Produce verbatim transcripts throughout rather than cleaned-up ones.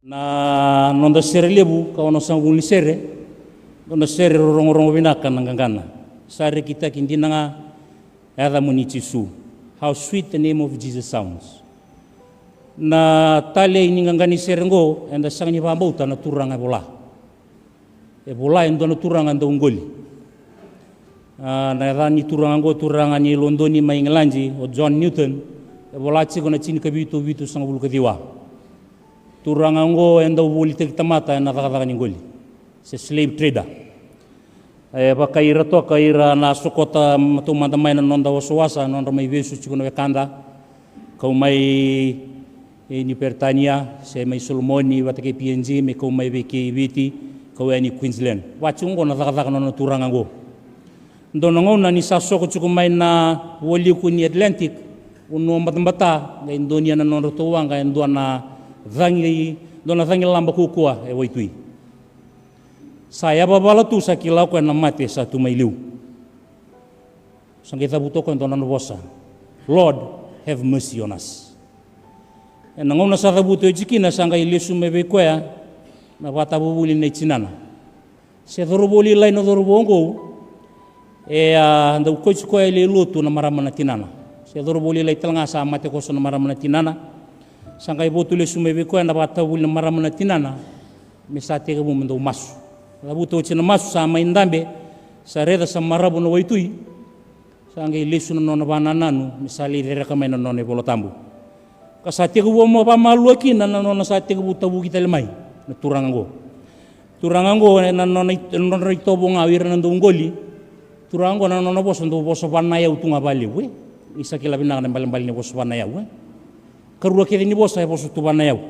Na noda sere levu ka onosagavulu ni sere, noda sere rorogorogo vinaka na qaqana. Sa rekitaki dina ga e yaca muni Jisu. How sweet the name of Jesus sounds. Na talei ni qaqani sere oqo, eda sega ni vakabauta na turaga e vola. E vola e dua na turaga dau qoli. A, na yaca ni turaga oqo, turaga ni Lodoni mai Igiladi, o John Newton. E vola tiko na tinikavitu vitusagavulu ka ciwa. Turaga oqo e dau volitaki tamata ena cakacaka ni qoli, se slave trader. E vaka ira toka ira na sokota taumada mai na noda wasawasa, na nodra mai vesu tiko na wekada, kau mai, e, Niu Peritania, se mai Solomoni vata kei P N G, me kau mai vei kei Viti, kau yani Queensland. Va tiko oqo na cakacaka na nona turaga oqo. Dua na gauna ni sa soko tiko mai na vualiku ni Atlantic, vanua batabata, qai donuya na nodratou waqa e dua na cagi, dua na cagilaba kaukaua e waitui. Sa yavavala tu, sa kila o koya na mate sa tu mai liu. Sa qai cavuta o koya e dua na nona vosa, "Lord, have mercy on us." Ena gauna sa cavuta oti kina, sa qai lesu mai vei koya na vakatavuvuli nei tinana. Se cauravou lailai na cauravou oqo, e a dau kauti koya e lai lotu na marama na tinana. Se cauravou lailai tale ga, sa mate koso na marama na tinana. Sa qai votu lesu mai vei koya na vakatavuvuli na marama na tinana, me sa tekivu me dau masu. Cavuta oti na masu, sa mai dabe, sa raica sa maravu na waitui. Sa qai lesu na nona vakanananu me sa lai cereka mai na nona iVola Tabu. Ka sa tekivu vakamalua kina na nona sa tekivu tavuki tale mai na turaga oqo. Turaga oqo, ena nona i-, nodra itovo ga o ira na dau qoli. Turaga oqo, na nona vosa dau vosa vakanayau tu ga vakalevu, e. Ni sa kila vinaka na ibalebale ni vosa vakanayau, e. Karua kece ni vosa e vosa tu vakanayau.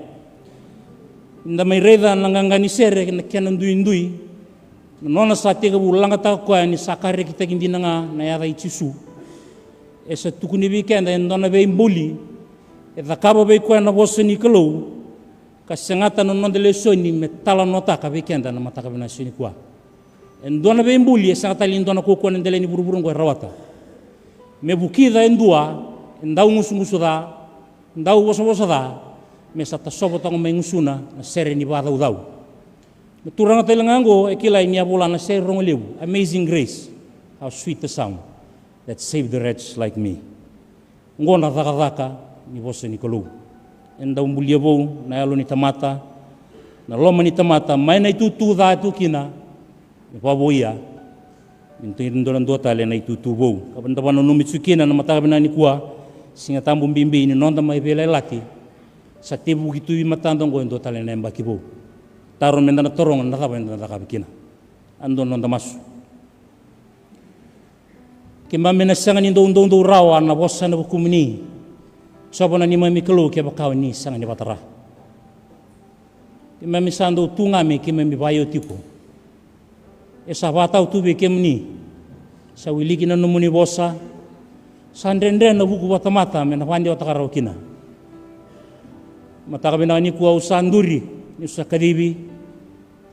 Da mai raica na qaqa ni sere na kena duidui. Na nona sa tekivu laqataka koya ni sa ka rekitaki dina ga na yaca i Jisu. E sa tukuni vei keda e dua na veibuli e cakava vei koya na vosa ni Kalou, ka segata na noda lesoni me talanoataka vei keda na mataka vinaka ni siga nikua. E dua na veibuli, e sega tale ni dua na kaukaua na dela ni vuravura oqo e rawata me vukica e dua e dau gusugusu ca, dau vosavosa ca, me sa tasova toka mai gusuna na sere ni vakacaucau. Na turaga tale ga oqo e kilai ni a vola na sere rogo levu, Amazing Grace, how sweet the sound that saved a wretch like me. Oqo na cakacaka ni vosa ni Kalou. E dau bulia vou na yalo ni tamata, na loma ni tamata, mai na itutu ca e tu kina, me vakavouya me dua na dua tale na itutu vou. Ka da vakananumi tiko kina na mataka vinaka nikua, Siga Tabu bibi ni noda mai veiyalayalati. Sa tevuki tu vei matada oqo e dua tale na yabaki vou. Taro meda na taroga, na cava eda na cakava kina? A dua na noda masu. Keimami na sega ni dau doudou rawa na vosa ena vukumuni, Jiova na neimami Kalou, kevaka o ni sega ni vakatara. Keimami sa dau tu ga me keimami vakaio tiko. E sa vakatau tu vei kemuni. Sa wiliki na nomuni vosa. Sa dredre na vuku vakatamata me na vakadewataka rawa kina. Mataka vinaka nikua au sa duri, niu sa kacivi.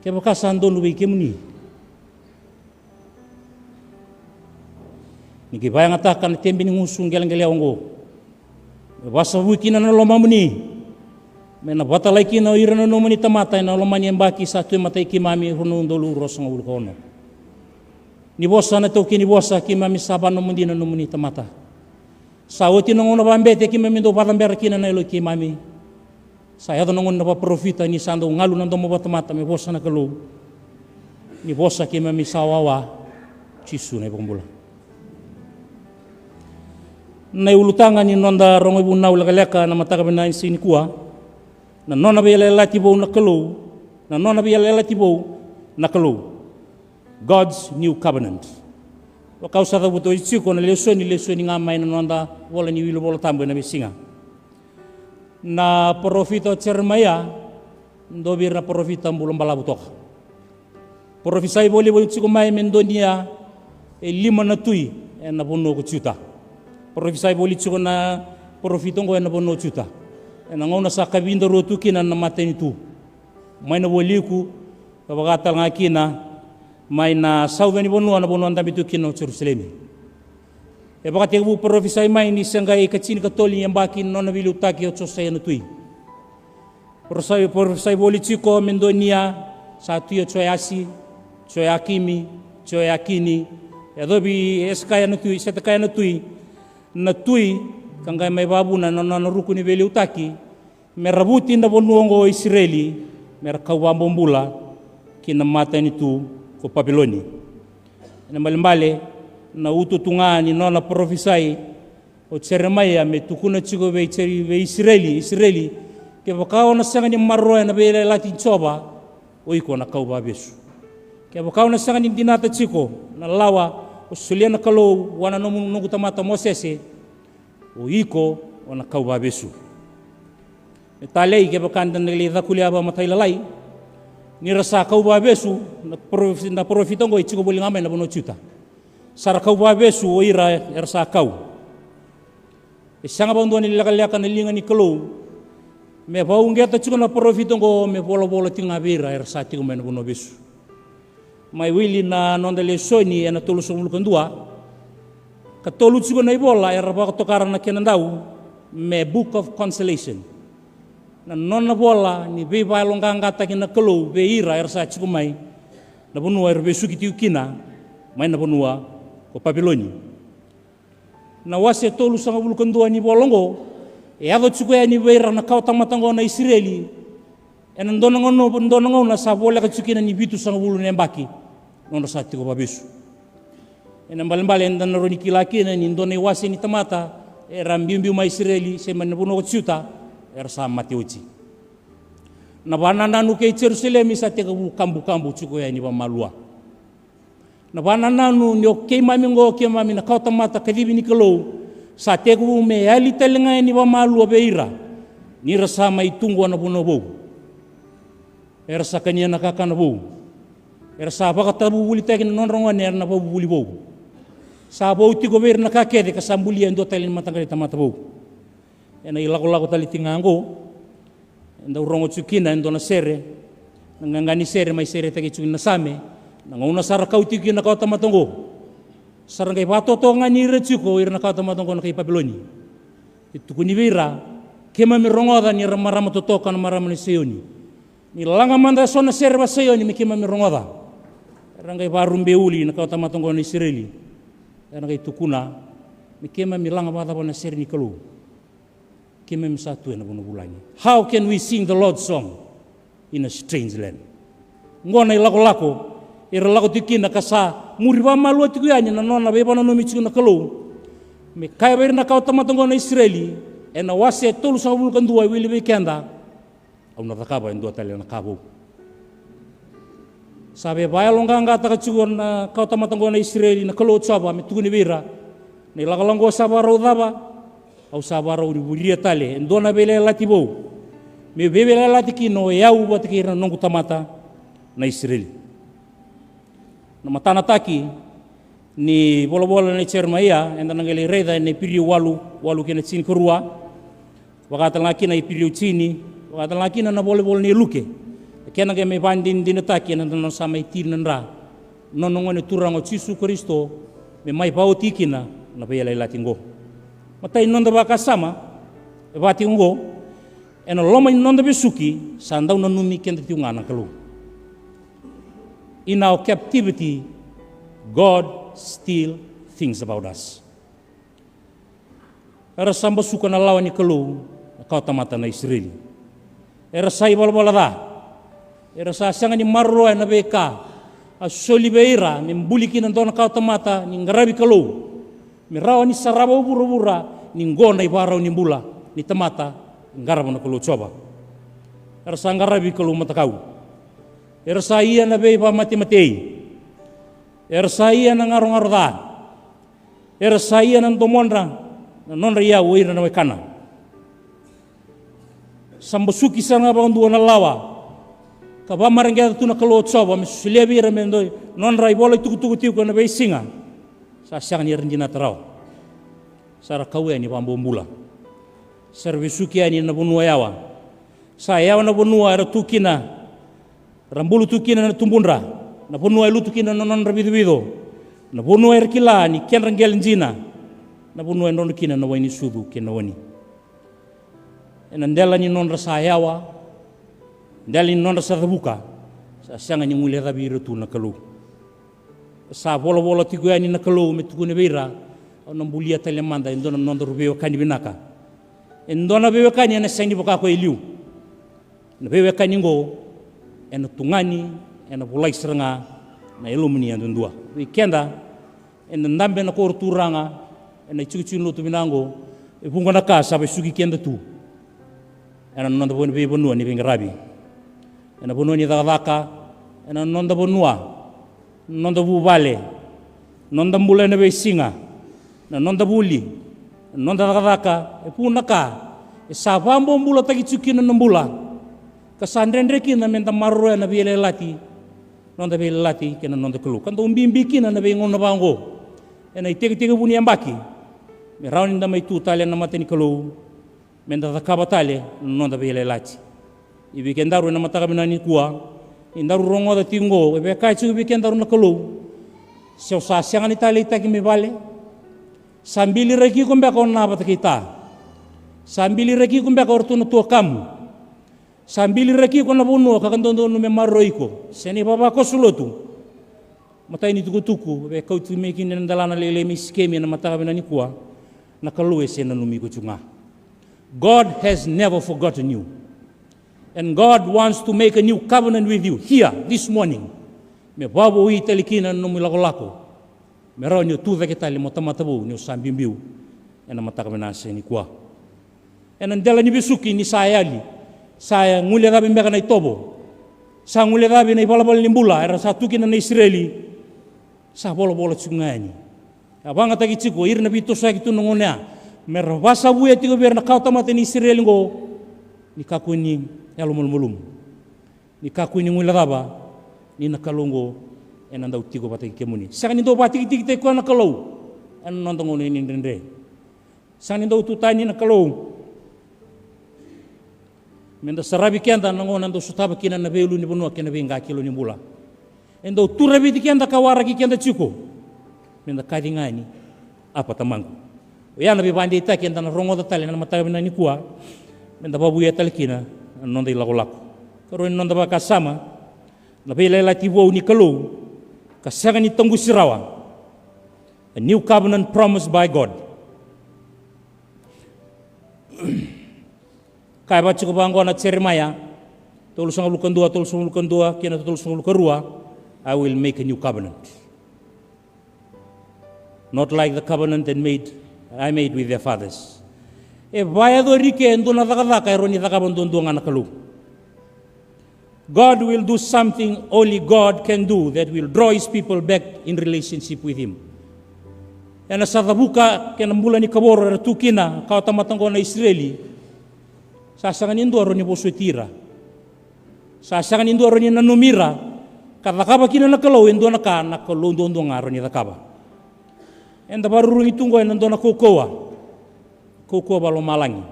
Kevaka sa donu vei kemuni, ni qai vakayagataka na tebe ni gusu qeleqelewa oqo, me vakasavuki kina na lomamuni, me na vakatalai kina o ira na nomuni tamata ena loma ni yabaki sa tu e matai keimami, rua na udolu ruasagavulu ka ono. Ni vosa na itaukei ni vosa, keimami sa vakanomodi na nomuni tamata. Sa oti na gauna vakabete keimami dau vakacabera kina na yalo i keimami. Sa yaco na gauna na vakaparofita, ni sa dau galu na domo vakatamata me vosa na Kalou. Ni vosa keimami sa wawa, Jisu na iVakabula. Na iulutaga ni noda rogo ivunau lekaleka na mataka vinaka ni siga nikua, na nona veiyalayalati vou na Kalou, na nona veiyalayalati vou na Kalou. God's New Covenant. Vaka au sa cavuta oti tiko na lesoni, lesoni ga mai na noda vola ni wili Vola Tabu ena veisiga. Na parofita o Jeremaia, dua vei ira na parofita bula balavu toka. Parofisai voli, voli tiko mai me donuya e lima na tui ena vanua ko Juta. Parofisai voli tiko na parofita oqo ena vanua o Juta, ena gauna sa kavida rua tu kina na matanitu. Mai na vualiku, ka vaka tale ga kina mai na sauca ni vanua, na vanua dabe tu kina o Jerusalemi. E vakatekivu parofisai mai ni se qai ikatinikatolu ni yabaki na nona veiliutaki o Josaia na tui. Parofisai, parofisai voli tiko Medonia, sa tui o Joiasi, Joiakimi, Joiakini, e yacovi Esekaia na tui, Setekaia na tui, na tui, ka qai mai vakavuna na nona ruku ni veiliutaki, me ra vuti na vanua oqo o Isireli, me ra kau vakabobula ki na matanitu ko Papiloni. Ena balebale na ututu ga ni nona parofisai o Jeremaia me tukuna tiko vei Jeri-, vei Isireli, Isireli, kevaka o na sega ni maroroya na veiyalayalati i Jiova, o iko na kau vakavesu. Kevaka o na sega ni dinata tiko na lawa o solia na Kalou vua na nomu, noqu tamata Mosese, o iko o na kau vakavesu. Me talei, kevaka eda na lai cakulia vakamatailalai, ni ra sa kau vakavesu na porofi-, na parofita oqo e tiko voli ga mai na vanua o Juta. Sa ra kau vakavesu o ira era sa kau. E sega vakadua ni lekaleka na liga ni Kalou me vakauqeta tiko na parofita oqo me volavola tiko ga vei ira era sa tiko mai na vanua vesu. Mai wili na noda lesoni ena tolusagavulu ka dua, ka tolu tiko na ivola era vakatokara na kena dau me Book of Consolation. Na nona vola ni veivakayaloqaqataki na Kalou vei ira era sa tiko mai na vanua era vesuki tiko kina, mai na vanua ko Papiloni. Na wase tolusagavulu ka dua ni vola oqo e yaco tiko yani vei ira na kawatamata oqo na Isireli. Ena dua na gauna, dua na gauna sa voleka tiko kina ni vitusagavulu na yabaki nodra sa tiko vakavesu. Ena balebale eda na rawa ni kila kina ni dua na iwase ni tamata era biubiu mai Isireli se mai na vanua ko Juta, era sa mate oti. Na vakanananu kei Jerusalemi sa tekivu kabukabu tiko yani vakamalua. Na vakanananu ni o keimami oqo, keimami na kawatamata kacivi ni Kalou, sa tekivu me yali tale ga yani vakamalua vei ira ni ra sa mai tu oqo na vanua vou. Era sa kania na kakana vou. Era sa vakatavuvulitaki na nodra gone, era na vakavuvuli vou. Sa vou tiko vei ira na ka kece ka sa bulia e dua tale ni mataqali tamata vou. Ena ilakolako tale tiko ga oqo, e dau rogo tiko kina e dua na sere, na qaqa ni sere mai seretaki tiko kina na Same, na gauna sa ra kau tiko kina na kawatamata oqo. Sa ra qai vakatotoka ga ni ira tiko o ira na kawatamata oqo na kai Papiloni. E tukuni vei ira, keimami rogoca ni ra marama totoka na marama ni Saioni. Ni laga mada eso na sere vaka-Saioni me keimami rogoca. Era qai vakarube uli na kawatamata oqo na Isireli. Era qai tukuna, me keimami laga vakacava na sere ni Kalou? Keimami sa tu ena vanua vulagi. How can we sing the Lord's song in a strange land? Oqo na ilakolako era lako tiko kina ka sa muri vakamalua tiko yani na nona veivakananumi tiko na Kalou. Me kaya vei ira na kawatamata oqo na Isireli, ena wase tolusagavulu ka dua e wili vei keda, au na cakava e dua tale na ka vou. Sa veivakayaloqaqataka tiko na kawatamata oqo na Isireli na Kalou o Jiova me tukuni vei ira, na ilakolako oqo sa vakarau cava? Au sa vakarau ni vuria tale e dua na veiyalayalati vou, meu veiyalayalati kina o yau vata kei ira na noqu tamata na Isireli. Na matanataki ni volavola nei Jeremaia eda na qai lai raica ena Iperiu walu, walu kei na tinikarua. Vaka tale ga kina Iperiu tini, vaka tale ga kina na volavola nei Luke. E kena qai mai vakadinadinataki ena nona sa mai tiri na dra na nona Gone Turaga o Jisu Karisito, me mai vakaoti kina na veiyalayalati oqo. Matai ni noda vakasama e vaka tiko oqo, ena loma ni noda vesuki sa dau nanumi keda tiko ga na Kalou. In our captivity, God still thinks about us. Era sa basuka na lawa ni Kalou na kawatamata na Isireli. Era sa ivalavala ca. Era sa sega ni maroroya na veika a soli vei ira me buli kina dua na kawatamata ni qaravi Kalou, me rawa ni sarava o vuravura ni qo na ivakarau ni bula ni tamata e qarava na Kalou Jiova. Era sa qaravi kalou matakau. Era sa ia na veivakamatematei. Era sa ia na garogaro ca. Era sa ia na domodra, na nodra iyau o ira na wekana. Sa basuki sara ga vakadua na lawa ka vakamareqeta tu na Kalou o Jiova me solia vei ira me dua na nodra ivola itukutuku tiko ena veisiga. Sa sega ni ra dinata rawa. Sa ra kau yani vakabobula. Sa ra vesuki yani ena vanua yawa. Sa yawa na vanua era tu kina, ra bulu tu kina na tubudra, na vanua e lutu kina na nodra vicovico, na vanua era kila ni kedra qele dina, na vanua e drodro kina na wai ni sucu kei na oni. Ena dela ni nodra sa yawa, Dela ni nodra sa cavuka, sa sega ni guilecavi ira tu na Kalou. Sa volavola tiko yani na Kalou me tukuna vei ira, au na bulia tale mada e dua na nodaru veiwekani vinaka. E dua na veiwekani ena sega ni vaka ko e liu. Na veiwekani oqo ena tugani, ena volai sara ga na yalomuni yadudua. Vei keda eda dabe ena koro turaga, ena itikotiko ni lotu vinaka oqo, e vuqa na ka sa vesuki keda tu ena noda veivanua ni veiqaravi, ena vanua ni cakacaka, ena noda vanua, noda vuvale, noda bula ena veisiga, na noda vuli, na noda cakacaka, e vu na ka e sa vakabobulataki tiko kina na bula, ka sa dredre kina meda maroroya na veiyalayalati, noda veiyalayalati kei na noda Kalou. Ka dau bibi kina na veigauna vaka oqo ena itekitekivu ni yabaki, me rawa nida mai tu tale ena mata ni Kalou, meda cakava tale na noda veiyalayalati. I vei kedaru ena mataka vinaka nikua, ni daru rogoca tiko oqo, e vaka e tiko vei kedaru na Kalou, se o sa sega ni taleitaki mai vale, sa biliraki iko beka o Na vata kei Ta, sa biliraki iko beka o ratou na tuakamu, sa biliraki iko na vanua ka ka dodonu me maroroi iko, se na ivavakoso lotu. Matai ni tukutuku e kauti mai kina na delana lailai mai Sikemi ena mataka vinaka nikua, na Kalou e se nanumi iko tiko ga. God has never forgotten you. And God wants to make a new covenant with you here this morning. Me vakavoui tale kina na nomu ilakolako, me rawa ni o tu cake tale mo tamata vou ni o sa biubiu ena mataka vinaka saka nikua. Ena dela ni vesuki ni sa yali, sa guilecavi beka na itovo, sa guilecavi na ivalavala ni bula era sa tu kina na Isireli. Sa volavola tiko ga yani, a vakayagataki tiko ira na veitosoyaki tu na gauna ya, me ra vakasavuya tiko vei ira na kawatamata ni Isireli oqo, ni kakua ni yalomalumalumu, ni kakua ni guilecava, ni na Kalou oqo ena dau tiko vata kei kemuni. Sega ni dau vakatikitikitaki koya na Kalou ena noda gauna ni dredre. Sega ni dau tu tani na Kalou meda saravi keda na gauna dau sotava kina na veiulunivanua kei na veiqakilo ni bula. E dau turaviti keda ka waraki keda tiko meda kaci ga yani, Apa Tamaqu. Oya na veivakadeitaki eda na rogoca tale ena mataka vinaka nikua, meda vakavouya tale kina na noda ilakolako. Karua ni noda vakasama, na veiyalayalati vou ni Kalou ka sega ni taqusi rawa. A new covenant promised by God. Kaya vaka tiko vaqo na Jeremaia tolusagavulu ka dua, tolusagavulu ka dua kei na tolusagavulu ka rua, "I will make a new covenant. Not like the covenant that made, I made with their fathers." E vakayacori ke e dua na cakacaka e rawa ni cakava duadua ga na Kalou. God will do something only God can do that will draw his people back in relationship with him. Ena sa cavuka kei na bula ni kavoro era tu kina kawatamata oqo na Isireli. Sa sega ni dua rawa ni vosoti ira. Sa sega ni dua rawa ni nanumi ira. Ka cakava kina na Kalou e dua na ka, na Kalou duadua ga rawa ni cakava. Eda vakarurugi tu oqo ena dua na kaukauwa, kaukauwa vakalomalagi.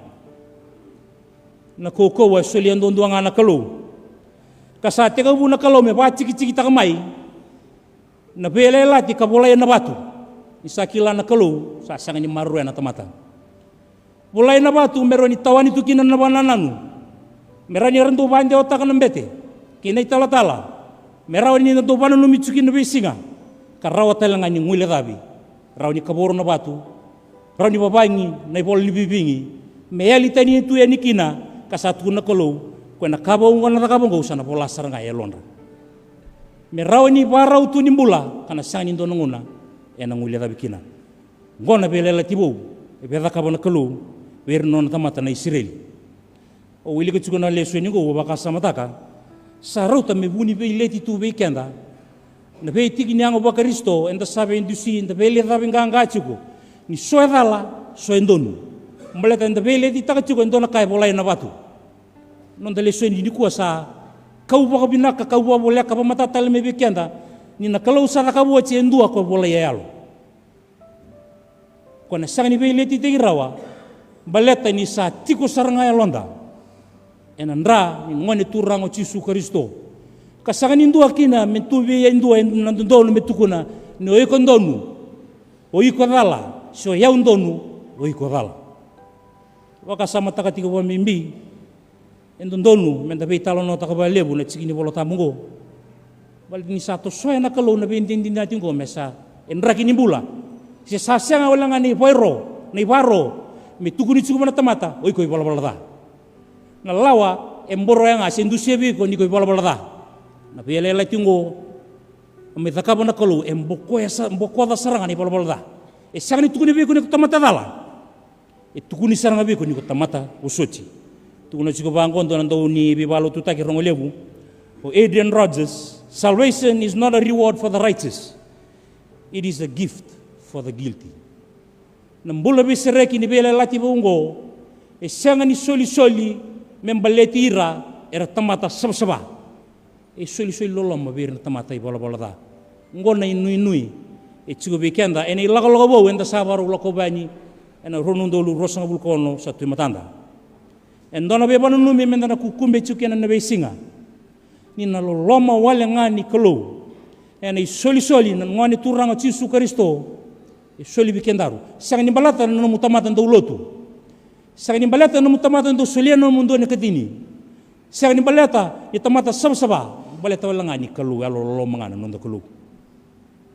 Na kaukauwa e solia duadua ga na Kalou. Ka sa tekivu na Kalou me vakatikitikitaka mai na veiyalayalati ka volai ena vatu. Ni sa kila na Kalou sa sega ni maroroya na tamata. Volai ena vatu me rawa ni tawani tu kina na vakanananu, me rawa ni ra dau vakadewataka na bete kei na italatala, me rawa ni ra dau vakananumi tu kina na veisiga, ka rawa tale ga ni guilecavi. Rawa ni kavoro na vatu, rawa ni vavagi na ivola ni vivigi, me yali tani tu yani kina. Ka sa tukuna na Kalou, ko na ka vou ga na cakava oqo sa na vola sara ga e yalodra. Me rawa ni vakarau tu ni bula, ka na sega ni dua na gauna ena guilecavi kina. Oqo na veiyalayalati vou e via cakava na Kalou vei ira na nona tamata na Isireli. Au wilika tiko na lesoni oqo, au vakasamataka, sa rauta me vu ni veileti tu vei keda na veitiki ni yago vaKarisito. Eda sa veidusi, eda veilecavi qaqa tiko ni so e cala, so e donu. Baleta eda veiletitaka tiko e dua na ka e volai ena vatu. Noda lesoni nikua sa kau vakavinaka, kau vakavoleka, vakamatata tale mai vei keda ni na Kalou sa cakava oti e dua ko volai e yalo. Ko na sega ni veiletitaki rawa, baleta ni sa tiko sara ga e yaloda ena dra ni Gone Turaga o Jisu Karisito. Ka sega ni dua kina me tu vei e dua na dodonu me tukuna ni o iko donu, o iko cala, se o yau donu, o iko cala. Vakasamataka tiko vakabibi E dodonu meda veitalanoataka vakalevu na tiki ni Vola Tabu oqo. Baleta ni sa tosoya na Kalou na veidinadinati oqo me sa e draki ni bula. Se sa sega wale ga na ivaro, na ivaro me tukuni tiko vua na tamata, o iko ivalavala ca. Na lawa e boroya ga se dusia vei iko ni ko ivalavala ca. Na veiyalayalati oqo, a mai cakava na Kalou, e bokoya sa, bokoca sara ga na ivalavala ca. E sega ni tukuni vei iko ni ko tamata cala. E tukuni sara ga vei iko ni ko tamata vosoti. Tukuna tiko vaqo dua na dau ni veivakalotutaki rogo levu, o Adrian Rogers: "Salvation is not a reward for the righteous. It is a gift for the guilty." Na bula veisereki ni veiyalayalati vou oqo e sega ni solisoli me baleti ira era tamata savasava. E solisoli loloma vei ira na tamata ivalavala ca. Oqo na inuinui e tiko vei keda ena ilakolako vou eda sa vakarau lakova yani ena rua na udolu ruasagavulu ka ono sa tu e matada. E dua na veivakananumi meda na kukube tiko kina ena veisiga, ni na loloma wale ga ni Kalou ena isolisoli na Gone Turaga o Jisu Karisito e soli vei kedaru. Sega ni baleta na nomu tamata dau lotu. Sega ni baleta na nomu tamata dau solia na nomudou na ikatini. Sega ni baleta ni tamata savasava. Baleta wale ga ni Kalou, yalololoma ga na noda Kalou.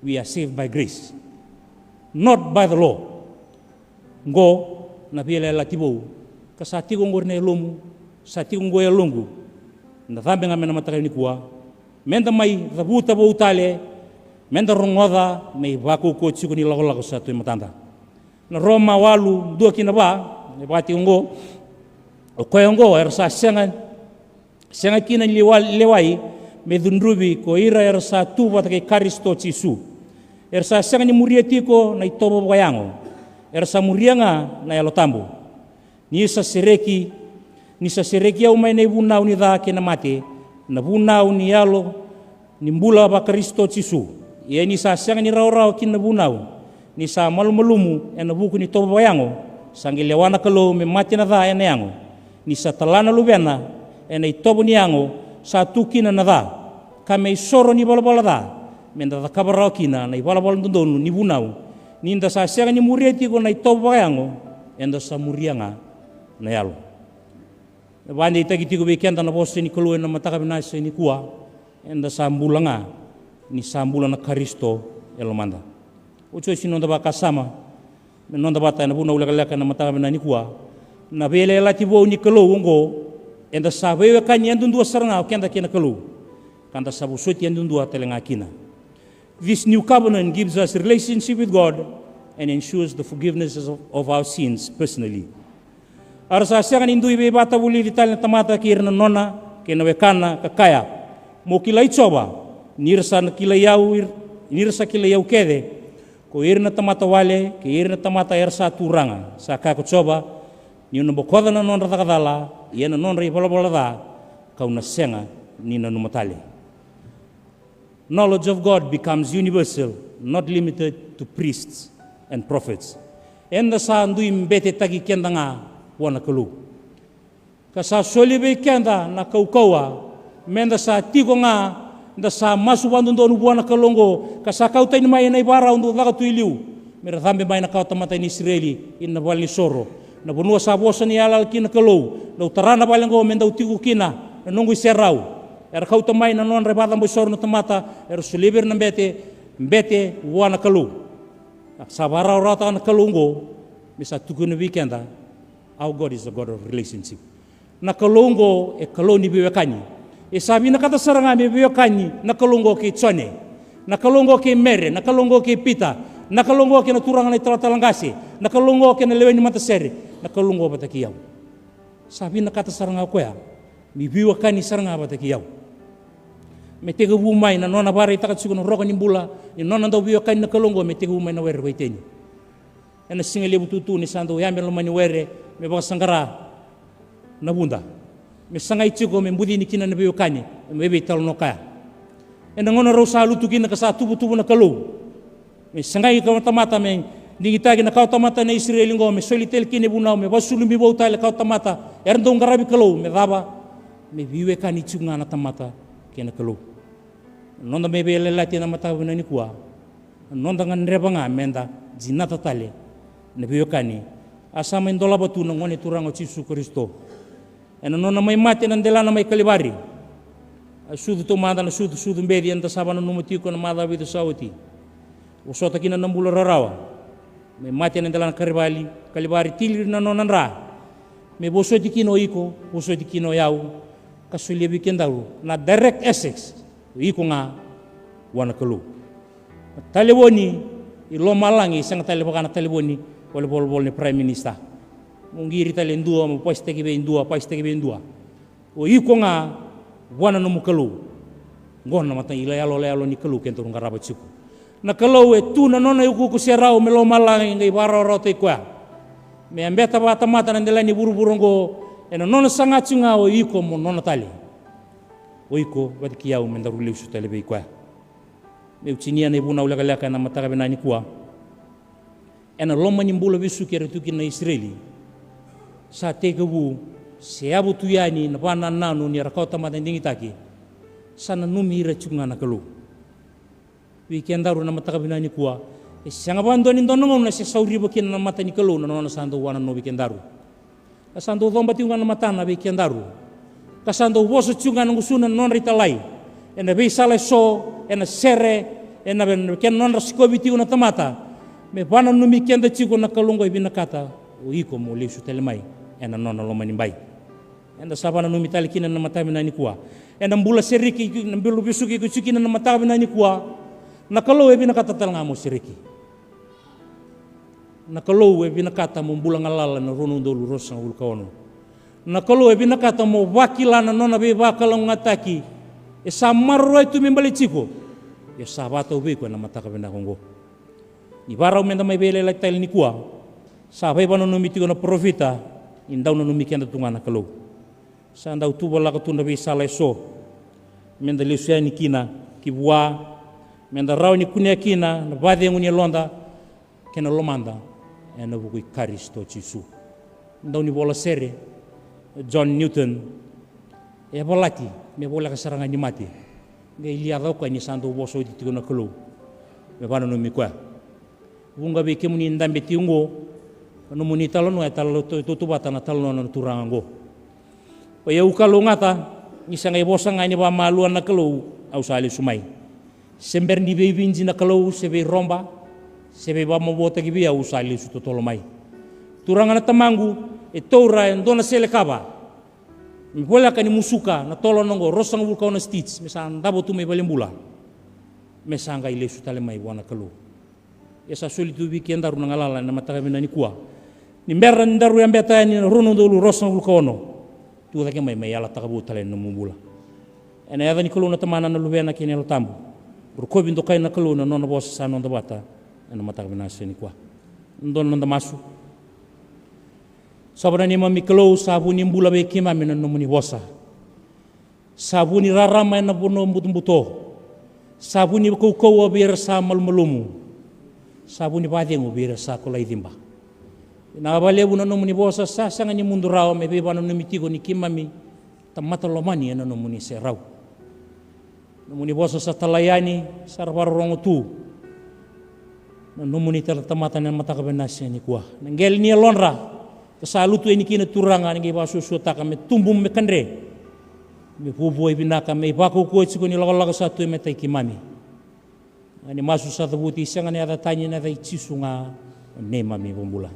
We are saved by grace, not by the law. Oqo na veiyalayalati vou ka sa tiko oqori na yalomu, sa tiko oqo e yaloqu. Na cabe ga mai na mataka nikua, meda mai cavuta vou tale, meda rogoca na ivakaukauwa tiko ni lakolako sa tu e matada. Na Roma walu, dua ki na va, e vaka tiko oqo: "O koya oqo era sa sega, sega kina ni lewa-, lewai me cudruvi ko ira era sa tu vata kei Karisito Jisu. Era sa sega ni muria tiko na itovo vakayago, era sa muria ga na Yalo Tabu. Ni sa sereki, ni sa sereki au mai na ivunau ni ca kei na mate, na vunau ni yalo ni bula va-Karisito Jisu. Ia ni sa sega ni rawarawa kina na vunau, ni sa malumalumu ena vuku ni itovo vakayago, sa qai lewa na Kalou me mate na ca ena yago. Ni sa tala na Luvena ena itovo ni yago, sa tu kina na ca, ka me isoro ni valavala ca, meda cakava rawa kina na ivalavala dodonu ni vunau. Ni da sa sega ni muria tiko na itovo vakayago, eda sa muria ga na Yalo." E vakadeitaki tiko vei keda na vosa ni Kalou ena mataka vinaka nikua: Eda sa bula ga ni sa bula na Karisito e lomada. Oti, oti ni noda vakasama, me noda vata ena vunau lekaleka ena mataka vinaka nikua, na veiyalayalati vou ni Kalou oqo, eda sa veiwekani yadudua sara ga o keda kei na Kalou, ka da sa vosoti yadudua tale ga kina. This new covenant gives us relationship with God and ensures the forgiveness of, of our sins personally. A ra sa sega ni dui veivakavulici tale na tamata kei ira na nona kei na wekana, ka kaya: "Mo kilai Jiova, ni ra sa na kilai au, ir-, ni ra sa kilai au kece, ko ira na tamata wale kei ira na tamata era sa turaga." Sa kaya ko Jiova: "Niu na bokoca na nodra caka cala, ia na nodra ivalavala ca kau na sega ni nanuma tale." Knowledge of God becomes universal, not limited to priests and prophets. Eda sa dui betetaki keda ga vua na Kalou, ka sa soli vei keda na kaukauwa meda sa tiko ga, da sa masu vakadodonu vua na Kalou oqo, ka sa kau tani mai ena ivarau dau caka tu i liu, me ra cabe mai na kawa tamata ni Isireli ina valenisoro, na vanua sa vosa ni yalayala kina na Kalou: "Dou tara na vale oqo me dou tiko kina, na noqu iserau." Era kauta mai na nodra ivakacabo isoro na tamata, era solia vei ira na bete, bete vua na Kalou. Sa vakarawarawataka na Kalou oqo me sa tukuna vei keda, our God is a God of relationship. Na Kalou oqo e Kalou ni veiwekani. E sa vinakata sara ga me veiwekani na Kalou oqo kei Jone, na Kalou oqo kei Mere, na Kalou oqo kei Pita, na Kalou oqo kei na turaga na italatala qase, na Kalou oqo kei na lewe ni matasere, na Kalou oqo vata kei au. Sa vinakata sara ga o koya me veiwekani sara ga vata kei au. Me tekivu mai na nona vakaraitaka tiko na roka ni bula ni nona dau veiwekani na Kalou oqo, me tekivu mai na were vaiteni. Ena siga levu tutu ni sa dau yabe na loma ni were me vakasaqara na vuda, me sagai tiko me bucini kina na veiwekani, me veitalanoa kaya. Ena gauna rau sa lutu kina ka sa tuvatuva na Kalou, me sagai na kawa tamata me digitaki na kawa tamata na Isireli oqo, me soli tale kina ivunau, me vakasulumi vou tale na kawa tamata era dau qaravi Kalou. Me cava? Me veiwekani tiko ga na tamata kei na Kalou. Noda mai veiyalayalati ena mataka vinaka nikua, noda gadreva ga meda dinata tale na veiwekani a sa mai dolava tu na Gone Turaga o Jisu Karisito. Ena nona mai mate na delana mai Kalivari, a sucu taumada na sucusucu beci eda sa vananuma tiko na macawa vitu sa oti. Vosota kina na bula rarawa. Me mate na delana Kalivari, Kalivari, tili na nona dra. Me vosoti kina o iko, vosoti kina o yau, ka solia vei kedaru na direct access. O iko ga vua na Kalou. Na talevoni i lomalagi e sega tale vaka na talevoni o le volavola ni Prime Minister. Mo qiri tale e dua, mo pasitaki vei dua, pasitaki vei dua. O iko ga vua na nomu Kalou. Oqo na mata i yalo, yalo ni Kalou kedaru qarava tiko. Na Kalou e tu na nona iukuuku serau me lomalagi qai vakarawarawataki koya. Me yabeta vakatamata na dela ni vuravura oqo, ena nona saga tiko ga o iko mo nona tale. O iko vata kei au me daru lesu tale vei koya. Meu tinia na ivunau lekaleka ena mataka vinaka nikua. Ena loma ni bula vesuki era tu kina na Isireli, sa tekivu se yavu tu yani na vanananu ni ra kawa tamata digitaki. Sa nanumi ira tiko ga na Kalou. Vei kedaru na mataka vinaka nikua, e sega vakadua ni dua na gauna se sauriva kina na mata ni Kalou na nona sa dau wananavu vei kedaru. Ka sa dau coba tiko ga na matana vei kedaru. Ka sa dau vosa tiko ga na gusuna na nodra italai. Ena veisala eso, ena sere, ena ve-, kena nodra sikovi tiko na tamata. Me vananumi keda tiko na Kalou oqo e vinakata o iko mo lesu tale mai ena nona lomanibai. Eda sa vananumi tale kina na mataka vinaka nikua. Ena bula sereki, na bula vesuki iko tiko kina na mataka vinaka nikua. Na Kalou e vinakata tale ga mo sereki. Na Kalou e vinakata mo bula galala na rua na udolu ruasagavulu ka ono. Na Kalou e vinakata mo vakila na nona veivakalougatataki e sa maroroya tu me baleti iko. Ia sa vakatau vei iko ena mataka vinaka oqo. Ni vakarau meda mai veiyalayalati tale nikua, sa veivakananumi tiko na parofita ni dau nanumi keda tu ga na Kalou. Sa dau tuvalaka tu na veisala eso meda lesu yani kina ki vua, meda rawa ni kunea kina na vakacegu ni yaloda kei na lomada ena vuku i Karisito Jisu. Dau ni vola sere, John Newton, e yavalati me voleka sara ga ni mate. Qai lia cau koya ni sa dau vosa oti tiko na Kalou me vakananumi koya. Vuqa vei kemuni dabe tiko oqo, na nomuni talanoa e tala-, tau-, tautauvata na talanoa na turaga oqo. O yau kalougata ni sa qai vosa ga ni vakamalua na Kalou, au sa lesu mai. Se bera ni veiviji na Kalou, se veiroba, se veivakamavoataki vei au, au sa lesu totolo mai. Turaga na tamaqu, e taura e dua na sele kava me voleka ni musuka na tolona oqo, ruasagavulu ka ono stitch, me sa davo tu mai valenibula. Me sa qai lesu tale mai vua na Kalou. Ia sa soli tu vei kedaru na galala ena mataka vinaka nikua. Ni bera ni daru yabeta yani na rua na udolu ruasagavulu ka ono, tu cake mai, mai yalataka vou tale na nomu bula. Ena yaca ni Kalou na Tamana, na Luvena kei na Yalo Tabu. Rokovi, dokai na Kalou na nona vosa sa noda vata ena mataka vinaka saka nikua. Dua na noda masu. Sova na neimami Kalou, sa vu ni bula vei keimami na nomuni vosa. Sa vu ni rarama ena vanua butobuto. Sa vu ni kaukauwa vei ira sa malumalumu. Sa vu ni vakacegu vei ira sa kolai ciba. Vinaka vakalevu na nomuni vosa sa sega ni mudu rawa me veivakananumi tiko ni keimami tamata lomani ena nomuni serau. Nomuni vosa sa talai yani, sa ra vakarorogo tu na nomuni tala tamata ena mataka vinaka saka nikua. Na qele ni yalodra ka sa lutu yani kina, Turaga, ni qai vakasuasuataka me tubu, me kadre, me vuavuai vinaka, me ivakaukauwa tiko ni lakolako sa tu e matai keimami. Ni masu sa cavuti, sega na yaca tani, na yaca i Jisu ga, o neimami iVakabula.